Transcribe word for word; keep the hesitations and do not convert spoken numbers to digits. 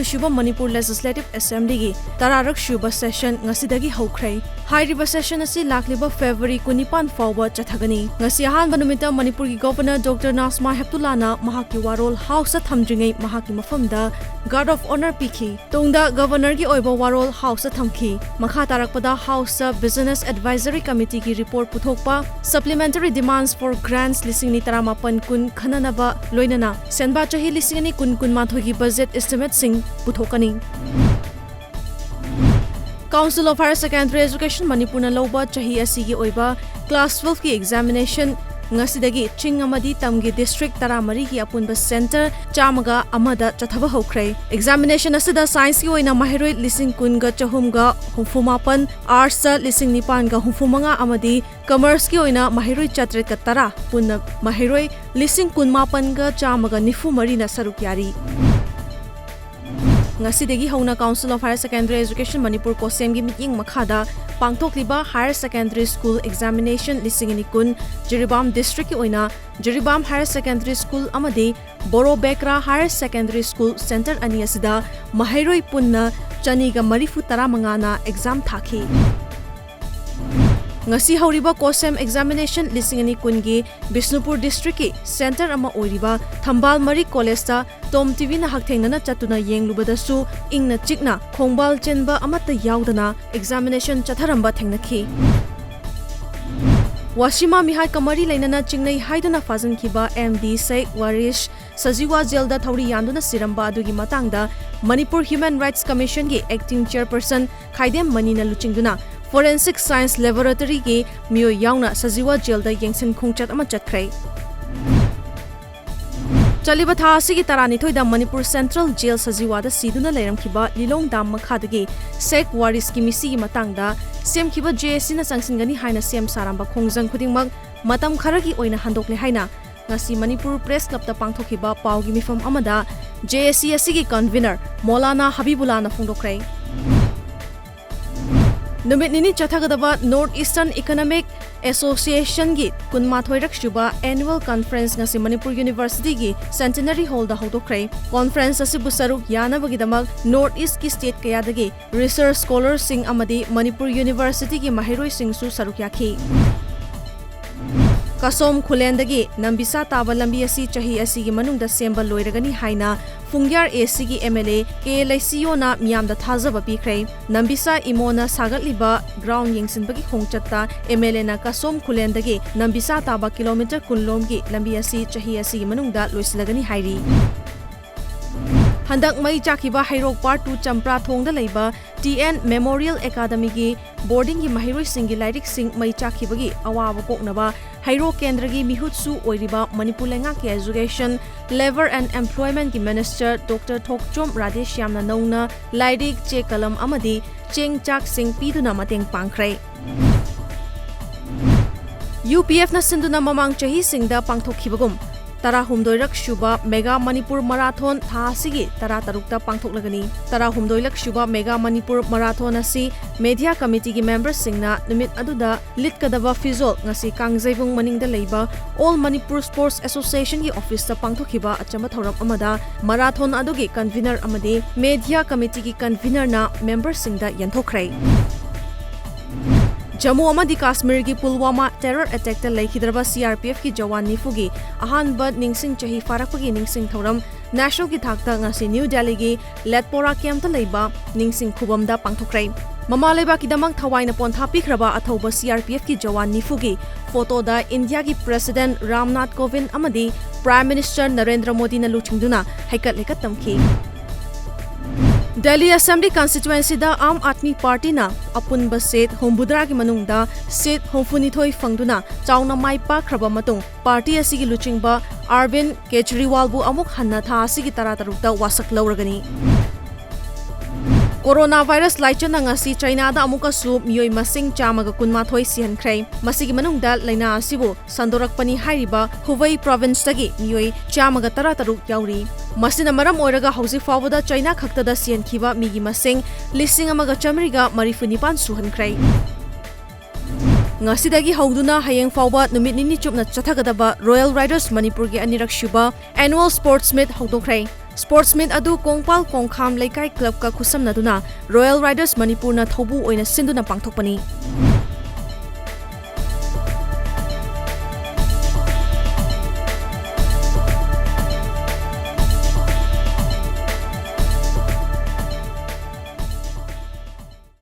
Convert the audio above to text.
ꯁꯨꯕ ꯃꯅꯤꯄꯨꯔ Legislative Assemblyꯒꯤ ꯇꯔꯥꯔꯛ ꯁꯨꯕ session ꯉꯁꯤꯗꯒꯤ ꯍꯧꯈ꯭ꯔꯦ꯫ ꯍꯥꯏꯔꯤꯕ session ꯑꯁꯤ ꯂꯥꯛꯂꯤꯕ February ꯀꯨꯟꯅꯤꯄꯥꯟ ꯐꯥꯎꯕ ꯆꯠꯊꯒꯅꯤ꯫ ꯉꯁꯤ ꯑꯍꯥꯟꯕ ꯅꯨꯃꯤꯠꯇ ꯃꯅꯤꯄꯨꯔꯒꯤ Governor Doctor ꯅꯥꯖꯃꯥ ꯍꯦꯞꯇꯨꯂꯥꯅ ꯃꯍꯥꯛꯀꯤ ꯋꯥꯔꯣꯜ Houseꯇ ꯊꯝꯗ꯭ꯔꯤꯉꯩ ꯃꯍꯥꯛꯀꯤ ꯃꯐꯝꯗ Guard of Honour ꯄꯤꯈꯤ꯫ ꯇꯨꯡꯗ Governorꯒꯤ ꯑꯣꯏꯕ ꯋꯥꯔꯣꯜ Houseꯇ ꯊꯝꯈꯤ꯫ ꯃꯈꯥ ꯇꯥꯔꯛꯄꯗ Houseꯇ Business Advisory Committeeꯒꯤ report ꯄꯨꯊꯣꯛꯄ, Supplementary Demands for Grants ꯂꯤꯁꯤꯡ ꯑꯅꯤ ꯇꯔꯥꯃꯥꯄꯟ ꯀꯨꯟ ꯈꯟꯅꯅꯕ, ꯂꯣꯏꯅꯅ ꯁꯦꯟꯕꯥ ꯆꯍꯤ ꯂꯤꯁꯤꯡ ꯑꯅꯤ ꯀꯨꯟ ꯀꯨꯟꯃꯥꯊꯣꯏꯒꯤ budget estimateꯁꯤꯡ ꯄꯨꯊꯣꯛꯀꯅꯤ꯫ Council of Higher Secondary Education ꯃꯅꯤꯄꯨꯔꯅ ꯂꯧꯕ ꯆꯍꯤ ꯑꯁꯤꯒꯤ ꯑꯣꯏꯕ class twelveꯀꯤ examination ꯉꯁꯤꯗꯒꯤ ꯆꯤꯡ ꯑꯃꯗꯤ ꯇꯝꯒꯤ district ꯇꯔꯥꯃꯔꯤꯒꯤ ꯑꯄꯨꯟꯕ centre ꯆꯥꯝꯃꯒ ꯑꯃꯗ ꯆꯠꯊꯕ ꯍꯧꯈ꯭ꯔꯦ꯫ Examination ꯑꯁꯤꯗ scienceꯀꯤ ꯑꯣꯏꯅ ꯃꯍꯩꯔꯣꯏ ꯂꯤꯁꯤꯡ ꯀꯨꯟꯒ ꯆꯍꯨꯝꯒ ꯍꯨꯝꯐꯨ ꯃꯥꯄꯟ, artsꯇ ꯂꯤꯁꯤꯡ ꯅꯤꯄꯥꯟꯒ ꯍꯨꯝꯐꯨ ꯃꯉꯥ ꯑꯃꯗꯤ commerceꯀꯤ ꯑꯣꯏꯅ ꯃꯍꯩꯔꯣꯏ ꯆꯥꯇ꯭ꯔꯦꯠꯀ ꯇꯔꯥ, ꯄꯨꯟꯅ ꯃꯍꯩꯔꯣꯏ ꯂꯤꯁꯤꯡ ꯀꯨꯟꯃꯥꯄꯟꯒ ꯆꯥꯝꯃꯒ ꯅꯤꯐꯨ ꯃꯔꯤꯅ ꯁꯔꯨꯛ ꯌꯥꯔꯤ꯫ ꯉꯁꯤꯗꯒꯤ ꯍꯧꯅ Council of Higher Secondary Education Manipur, COHSEMꯒꯤ ꯃꯤꯠꯌꯦꯡ ꯃꯈꯥꯗ ꯄꯥꯡꯊꯣꯛꯂꯤꯕ Higher Secondary School Examination ꯂꯤꯁꯤꯡ ꯑꯅꯤ ꯀꯨꯟ ꯖꯤꯔꯤꯕꯥꯝ districtꯀꯤ ꯑꯣꯏꯅ ꯖꯤꯔꯤꯕꯥꯝ Higher Secondary School ꯑꯃꯗꯤ ꯕꯣꯔꯣ ꯕꯦꯀ꯭ꯔꯥ Higher Secondary School centre ꯑꯅꯤ ꯑꯁꯤꯗ ꯃꯍꯩꯔꯣꯏ ꯄꯨꯟꯅ ꯆꯅꯤꯒ ꯃꯔꯤꯐꯨ ꯇꯔꯥꯃꯉꯥꯅ exam ꯊꯥꯈꯤ꯫ ꯉꯁꯤ ꯍꯧꯔꯤꯕ COHSEM Examination ꯂꯤꯁꯤꯡ ꯑꯅꯤ ꯀꯨꯟꯒꯤ ꯕꯤꯁꯅꯨꯄꯨꯔ districtꯀꯤ centre ꯑꯃ ꯑꯣꯏꯔꯤꯕ ꯊꯝꯕꯥꯜ ꯃꯔꯤ Collegeꯇ Tom TVꯅ ꯍꯛꯊꯦꯡꯅꯅ ꯆꯠꯇꯨꯅ ꯌꯦꯡꯂꯨꯕꯗꯁꯨ ꯏꯪꯅ ꯆꯤꯛꯅ ꯈꯣꯡꯕꯥꯜ ꯆꯦꯟꯕ ꯑꯃꯠꯇ ꯌꯥꯎꯗꯅ examination ꯆꯠꯊꯔꯝꯕ ꯊꯦꯡꯅꯈꯤ꯫ ꯋꯥꯁꯤꯃꯥ ꯃꯤꯍꯥꯠꯀ ꯃꯔꯤ ꯂꯩꯅꯅ ꯆꯤꯡꯅꯩ ꯍꯥꯏꯗꯨꯅ ꯐꯥꯖꯤꯟꯈꯤꯕ MD ꯁꯦꯈ ꯋꯥꯔꯤꯁ ꯁꯖꯤꯋꯥ jailꯗ ꯊꯧꯔꯤ ꯌꯥꯟꯗꯨꯅ ꯁꯤꯔꯝꯕ ꯑꯗꯨꯒꯤ ꯃꯇꯥꯡꯗ Manipur Human Rights Commissionꯒꯤ acting chairperson ꯈꯥꯏꯗꯦꯝ ꯃꯅꯤꯅ ꯂꯨꯆꯤꯡꯗꯨꯅ Forensic Science Laboratoryꯒꯤ ꯃꯤꯑꯣꯏ ꯌꯥꯎꯅ ꯁꯖꯤꯋꯥ jailꯗ ꯌꯦꯡꯁꯤꯟ ꯈꯣꯡꯆꯠ ꯑꯃ ꯆꯠꯈ꯭ꯔꯦ꯫ ꯆꯠꯂꯤꯕ ꯊꯥ ꯑꯁꯤꯒꯤ ꯇꯔꯥꯅꯤꯊꯣꯏꯗ ꯃꯅꯤꯄꯨꯔ Central Jail ꯁꯖꯤꯋꯥꯗ ꯁꯤꯗꯨꯅ ꯂꯩꯔꯝꯈꯤꯕ ꯂꯤꯂꯣꯡ dam ꯃꯈꯥꯗꯒꯤ ꯁꯦꯈ ꯋꯥꯔꯤꯁꯀꯤ ꯃꯤꯁꯤꯒꯤ ꯃꯇꯥꯡꯗ ꯁꯦꯝꯈꯤꯕ JACꯅ ꯆꯪꯁꯤꯟꯒꯅꯤ ꯍꯥꯏꯅ ꯁꯦꯝ ꯁꯥꯔꯝꯕ ꯈꯣꯡꯖꯪ ꯈꯨꯗꯤꯡꯃꯛ ꯃꯇꯝ ꯈꯔꯒꯤ ꯑꯣꯏꯅ ꯍꯟꯗꯣꯛꯂꯦ ꯍꯥꯏꯅ ꯉꯁꯤ ꯃꯅꯤꯄꯨꯔ Press Clubꯇ ꯄꯥꯡꯊꯣꯛꯈꯤꯕ ꯄꯥꯎꯒꯤ ꯃꯤꯐꯝ ꯑꯃꯗ JAC ꯑꯁꯤꯒꯤ convener ꯃꯧꯂꯥꯅꯥ ꯍꯕꯤꯕꯨꯜꯂꯥꯅ ꯐꯣꯡꯗꯣꯛꯈ꯭ꯔꯦ꯫ ꯅꯨꯃꯤꯠ ꯅꯤꯅꯤ ꯆꯠꯊꯒꯗꯕ North Eastern Economic Associationꯒꯤ ꯀꯨꯟꯃꯥꯊꯣꯏꯔꯛ ꯁꯨꯕ Annual Conference ꯉꯁꯤ ꯃꯅꯤꯄꯨꯔ Universityꯒꯤ Centenary Hallꯗ ꯍꯧꯗꯣꯛꯈ꯭ꯔꯦ꯫ Conference ꯑꯁꯤꯕꯨ ꯁꯔꯨꯛ ꯌꯥꯅꯕꯒꯤꯗꯃꯛ North Eastꯀꯤ state ꯀꯌꯥꯗꯒꯤ research scholarꯁꯤꯡ ꯑꯃꯗꯤ ꯃꯅꯤꯄꯨꯔ Universityꯒꯤ ꯃꯍꯩꯔꯣꯏꯁꯤꯡꯁꯨ ꯁꯔꯨꯛ ꯌꯥꯈꯤ꯫ ꯀꯁꯣꯝ ꯈꯨꯂꯦꯟꯗꯒꯤ ꯅꯝꯕꯤꯁꯥ ꯇꯥꯕ ꯂꯝꯕꯤ ꯑꯁꯤ ꯆꯍꯤ ꯑꯁꯤꯒꯤ ꯃꯅꯨꯡꯗ ꯁꯦꯝꯕ ꯂꯣꯏꯔꯒꯅꯤ ꯍꯥꯏꯅ ꯐꯨꯡꯌꯥꯔ ACꯒꯤ MLA ꯀꯦ ꯂꯩꯁꯤꯌꯣꯅ ꯃꯤꯌꯥꯝꯗ ꯊꯥꯖꯕ ꯄꯤꯈ꯭ꯔꯦ꯫ ꯅꯝꯕꯤꯁꯥ ꯏꯃꯣꯅ ꯁꯥꯒꯠꯂꯤꯕ ground ꯌꯦꯡꯁꯤꯟꯕꯒꯤ ꯈꯣꯡꯆꯠꯇ MLAꯅ ꯀꯁꯣꯝ ꯈꯨꯂꯦꯟꯗꯒꯤ ꯅꯝꯕꯤꯁꯥ ꯇꯥꯕ kilometre ꯀꯨꯟ ꯂꯣꯝꯒꯤ ꯂꯝꯕꯤ ꯑꯁꯤ ꯆꯍꯤ ꯑꯁꯤꯒꯤ ꯃꯅꯨꯡꯗ ꯂꯣꯏꯁꯤꯜꯂꯒꯅꯤ ꯍꯥꯏꯔꯤ꯫ ꯍꯟꯗꯛ ꯃꯩ ꯆꯥꯛꯈꯤꯕ ꯍꯩꯔꯣꯛ Part two ꯆꯝꯄ꯭ꯔꯥꯊꯣꯡꯗ ꯂꯩꯕ ꯇꯤ ꯑꯦꯟ Memorial Academyꯒꯤ boardingꯒꯤ ꯃꯍꯩꯔꯣꯏꯁꯤꯡꯒꯤ ꯂꯥꯏꯔꯤꯛꯁꯤꯡ ꯃꯩ ꯆꯥꯛꯈꯤꯕꯒꯤ ꯑꯋꯥꯕ ꯀꯣꯛꯅꯕ ꯍꯩꯔꯣꯛ ꯀꯦꯟꯗ꯭ꯔꯒꯤ ꯃꯤꯍꯨꯠꯁꯨ ꯑꯣꯏꯔꯤꯕ ꯃꯅꯤꯄꯨꯔ ꯂꯩꯉꯥꯛꯀꯤ Education, Labour and Employmentꯀꯤ Minister Doctor ꯊꯣꯛꯆꯣꯝ ꯔꯥꯙꯦꯁ꯭ꯌꯥꯝꯅ ꯅꯧꯅ ꯂꯥꯏꯔꯤꯛ, ꯆꯦ ꯀꯂꯝ ꯑꯃꯗꯤ ꯆꯦꯡ ꯆꯥꯛꯁꯤꯡ ꯄꯤꯗꯨꯅ ꯃꯇꯦꯡ ꯄꯥꯡꯈ꯭ꯔꯦ꯫ UPFꯅ ꯁꯤꯟꯗꯨꯅ ꯃꯃꯥꯡ ꯆꯍꯤꯁꯤꯡꯗ ꯄꯥꯡꯊꯣꯛꯈꯤꯕꯒꯨꯝ ꯇꯔꯥꯍꯨꯝꯗꯣꯏꯔꯛ ꯁꯨꯕ Mega Manipur Marathon ꯊꯥ ꯑꯁꯤꯒꯤ ꯇꯔꯥꯇꯔꯨꯛꯇ ꯄꯥꯡꯊꯣꯛꯂꯒꯅꯤ꯫ ꯇꯔꯥꯍꯨꯝꯗꯣꯏꯂꯛ ꯁꯨꯕ Mega Manipur Marathon ꯑꯁꯤ Media Committeeꯒꯤ memberꯁꯤꯡꯅ ꯅꯨꯃꯤꯠ ꯑꯗꯨꯗ ꯂꯤꯠꯀꯗꯕ ꯐꯤꯖꯣꯜ ꯉꯁꯤ ꯀꯥꯡꯖꯩꯕꯨꯡ ꯃꯅꯤꯡꯗ ꯂꯩꯕ All Manipur Sports Associationꯒꯤ officeꯇ ꯄꯥꯡꯊꯣꯛꯈꯤꯕ ꯑꯆꯝꯕ ꯊꯧꯔꯝ ꯑꯃꯗ marathon ꯑꯗꯨꯒꯤ convener ꯑꯃꯗꯤ Media Committeeꯒꯤ convenerꯅ memberꯁꯤꯡꯗ ꯌꯦꯟꯊꯣꯛꯈ꯭ꯔꯦ꯫ ꯖꯝꯃꯨ ꯑꯃꯗꯤ ꯀꯥꯁꯃꯤꯔꯒꯤ ꯄꯨꯜꯋꯥꯃꯥ terror attackꯇ ꯂꯩꯈꯤꯗ꯭ꯔꯕ CRPFꯀꯤ ꯖꯋꯥꯟ ꯅꯤꯐꯨꯒꯤ ꯑꯍꯥꯟꯕ ꯅꯤꯡꯁꯤꯡ ꯆꯍꯤ ꯐꯥꯔꯛꯄꯒꯤ ꯅꯤꯡꯁꯤꯡ ꯊꯧꯔꯝ nationalꯒꯤ ꯊꯥꯛꯇ ꯉꯁꯤ ꯅ꯭ꯌꯨ ꯗꯦꯜꯂꯤꯒꯤ ꯂꯦꯠꯄꯣꯔꯥ campꯇ ꯂꯩꯕ ꯅꯤꯡꯁꯤꯡ ꯈꯨꯕꯝꯗ ꯄꯥꯡꯊꯣꯛꯈ꯭ꯔꯦ꯫ ꯃꯃꯥ ꯂꯩꯕꯥꯛꯀꯤꯗꯃꯛ ꯊꯋꯥꯏꯅ ꯄꯣꯟꯊꯥ ꯄꯤꯈ꯭ꯔꯕ ꯑꯊꯧꯕ CRPFꯀꯤ ꯖꯋꯥꯟ ꯅꯤꯐꯨꯒꯤ photoꯗ ꯏꯟꯗꯤꯌꯥꯒꯤ President ꯔꯥꯝꯅꯥꯊ ꯀꯣꯕꯤꯟꯗ ꯑꯃꯗꯤ Prime Minister ꯅꯔꯦꯟꯗ꯭ꯔ ꯃꯣꯗꯤꯅ ꯂꯨꯆꯤꯡꯗꯨꯅ ꯍꯩꯀꯠ ꯂꯩꯀꯠ ꯇꯝꯈꯤ꯫ ꯗꯦꯜꯂꯤ Assembly constituencyꯗ ꯑꯥꯝ ꯑꯥꯗꯃꯤ ꯄꯥꯔꯇꯤꯅ ꯑꯄꯨꯟꯕ seat ꯍꯨꯝꯐꯨꯇꯔꯥꯒꯤ ꯃꯅꯨꯡꯗ seat ꯍꯨꯝꯐꯨꯅꯤꯊꯣꯏ ꯐꯪꯗꯨꯅ ꯆꯥꯎꯅ ꯃꯥꯏ ꯄꯥꯛꯈ꯭ꯔꯕ ꯃꯇꯨꯡ, ꯄꯥꯔꯇꯤ ꯑꯁꯤꯒꯤ ꯂꯨꯆꯤꯡꯕ ꯑꯔꯕꯤꯟꯗ ꯀꯦꯖꯔꯤꯋꯥꯜꯕꯨ ꯑꯃꯨꯛ ꯍꯟꯅ ꯊꯥ ꯑꯁꯤꯒꯤ ꯇꯔꯥꯇꯔꯨꯛꯇ ꯋꯥꯁꯛ ꯂꯧꯔꯒꯅꯤ꯫ Corona virus ꯂꯥꯏꯆꯠꯅ ꯉꯁꯤ ꯆꯥꯏꯅꯥꯗ ꯑꯃꯨꯛꯀꯁꯨ ꯃꯤꯑꯣꯏ ꯃꯁꯤꯡ ꯆꯥꯝꯃꯒ ꯀꯨꯟꯃꯥꯊꯣꯏ ꯁꯤꯍꯟꯈ꯭ꯔꯦ꯫ ꯃꯁꯤꯒꯤ ꯃꯅꯨꯡꯗ ꯂꯥꯏꯅꯥ ꯑꯁꯤꯕꯨ ꯁꯟꯗꯣꯔꯛꯄꯅꯤ ꯍꯥꯏꯔꯤꯕ ꯍꯨꯕꯩ provinceꯇꯒꯤ ꯃꯤꯑꯣꯏ ꯆꯥꯝꯃꯒ ꯇꯔꯥꯇꯔꯨꯛ ꯌꯥꯎꯔꯤ꯫ ꯃꯁꯤꯅ ꯃꯔꯝ ꯑꯣꯏꯔꯒ ꯍꯧꯖꯤꯛ ꯐꯥꯎꯕꯗ ꯆꯥꯏꯅꯥ ꯈꯛꯇꯗ ꯁꯤꯍꯟꯈꯤꯕ ꯃꯤꯒꯤ ꯃꯁꯤꯡ ꯂꯤꯁꯤꯡ ꯑꯃꯒ ꯆꯥꯃꯔꯤꯒ ꯃꯔꯤꯐꯨ ꯅꯤꯄꯥꯟ ꯁꯨꯍꯟꯈ꯭ꯔꯦ꯫ ꯉꯁꯤꯗꯒꯤ ꯍꯧꯗꯨꯅ ꯍꯌꯦꯡ ꯐꯥꯎꯕ ꯅꯨꯃꯤꯠ ꯅꯤꯅꯤ ꯆꯨꯞꯅ ꯆꯠꯊꯒꯗꯕ Royal Riders ꯃꯅꯤꯄꯨꯔꯒꯤ ꯑꯅꯤꯔꯛ ꯁꯨꯕ annual sports meet ꯍꯧꯗꯣꯛꯈ꯭ꯔꯦ꯫ Sports meet ꯑꯗꯨ ꯀꯣꯡꯄꯥꯜ ꯀꯣꯡꯈꯥꯝ ꯂꯩꯀꯥꯏ clubꯀ ꯈꯨꯠꯁꯝꯅꯗꯨꯅ Royal Riders ꯃꯅꯤꯄꯨꯔꯅ ꯊꯧꯕꯨ ꯑꯣꯏꯅ ꯁꯤꯟꯗꯨꯅ ꯄꯥꯡꯊꯣꯛꯄꯅꯤ꯫